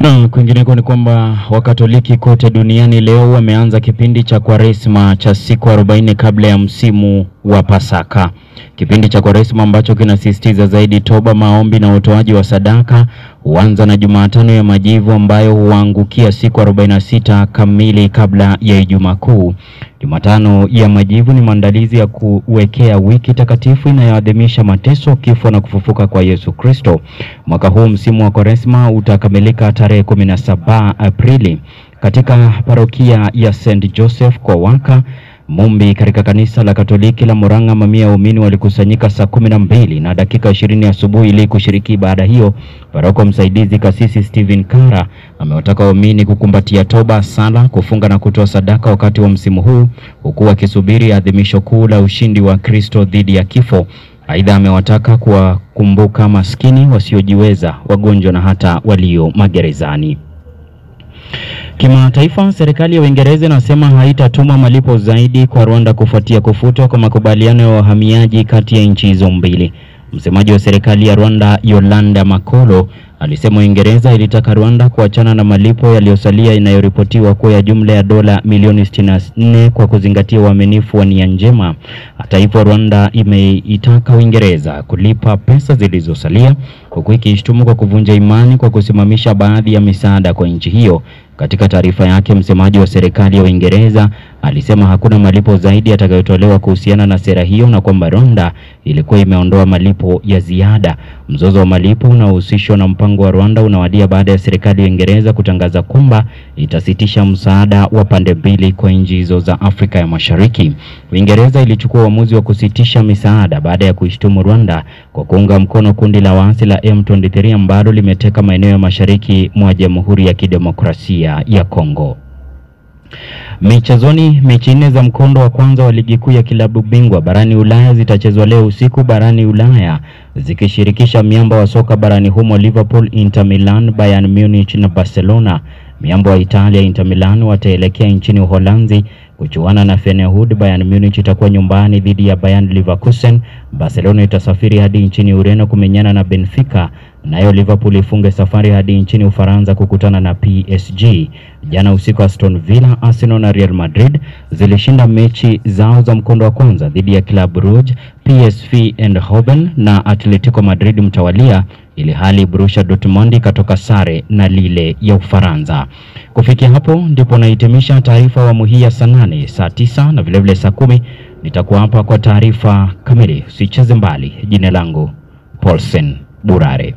Na kwingineko ni kwamba Wakatoliki kote duniani leo wameanza kipindi cha Kwaresma cha siku 40 kabla ya msimu wa Pasaka. Kipindi cha Kwaresma ambacho kinasisitiza zaidi toba, maombi na utoaji wa sadaka huanza na Jumatano ya Majivu ambayo huangukia siku 46 kamili kabla ya Ijumaa Kuu. Jumatano ya Majivu ni maandalizi ya kuwekea wiki takatifu inayoadhimisha mateso, kifo na kufufuka kwa Yesu Kristo. Mwaka huu msimu wa Kwaresma utakamilika tarehe 17 Aprili katika parokia ya St. Joseph kwa Waka Mumbi katika kanisa la Katoliki la Murang'a. Mamia ya waumini walikusanyika saa 12:20 asubuhi ili kushiriki ibada hiyo. Paroko msaidizi Kasisi Stephen Kara amewataka waumini kukumbatia toba, sala, kufunga na kutoa sadaka wakati wa msimu huu, huku wakisubiri adhimisho kuu la ushindi wa Kristo dhidi ya kifo. Aidha, amewataka kuwakumbuka maskini, wasiojiweza, wagonjwa na hata walio magerezani. Kimataifa, serikali ya Uingereza inasema haitatuma malipo zaidi kwa Rwanda kufuatia kufutwa kwa makubaliano ya wahamiaji kati ya nchi hizo mbili. Msemaji wa serikali ya Rwanda, Yolanda Makolo, alisema Uingereza ilitaka Rwanda kuachana na malipo yaliyosalia inayoripotiwa kuwa ya jumla ya dola milioni 64 kwa kuzingatia uaminifu wa nia njema. Hata hivyo, Rwanda imeitaka Uingereza kulipa pesa zilizosalia, huku ikishtumu kwa kuvunja imani kwa kusimamisha baadhi ya misaada kwa nchi hiyo. Katika taarifa yake, msemaji wa serikali ya Uingereza alisema hakuna malipo zaidi yatakayotolewa kuhusiana na sera hiyo na kwamba Rwanda ilikuwa imeondoa malipo ya ziada. Mzozo wa malipo unaohusishwa na mpango wa Rwanda unawadia baada ya serikali ya Uingereza kutangaza kwamba itasitisha msaada wa pande mbili kwa nchi hizo za Afrika ya Mashariki. Uingereza ilichukua uamuzi wa kusitisha misaada baada ya kuishtumu Rwanda kwa kuunga mkono kundi la waasi la M23 ambalo limeteka maeneo ya mashariki mwa Jamhuri ya Kidemokrasia ya Kongo. Michezoni, mechi nne za mkondo wa kwanza wa ligi kuu ya kilabu bingwa barani Ulaya zitachezwa leo usiku barani Ulaya, zikishirikisha miamba wa soka barani humo Liverpool, Inter Milan, Bayern Munich na Barcelona. Miamba wa Italia Inter Milan wataelekea nchini Uholanzi kuchuana na Feyenoord. Bayern Munich itakuwa nyumbani dhidi ya Bayern Leverkusen. Barcelona itasafiri hadi nchini Ureno kumenyana na Benfica, nayo Liverpool ifunge safari hadi nchini Ufaransa kukutana na PSG. Jana usiku Aston Villa, Arsenal na Real Madrid zilishinda mechi zao za mkondo wa kwanza dhidi ya Club Brugge, PSV Eindhoven na Atletico Madrid mtawalia, ili hali Borussia Dortmund ikatoka sare na Lille ya Ufaransa. Kufikia hapo ndipo nahitimisha taarifa awamu hii ya saa 8, saa 9 na vilevile saa 10 nitakuwa hapa kwa taarifa kamili. Usicheze mbali. Jina langu Paulsen Burare.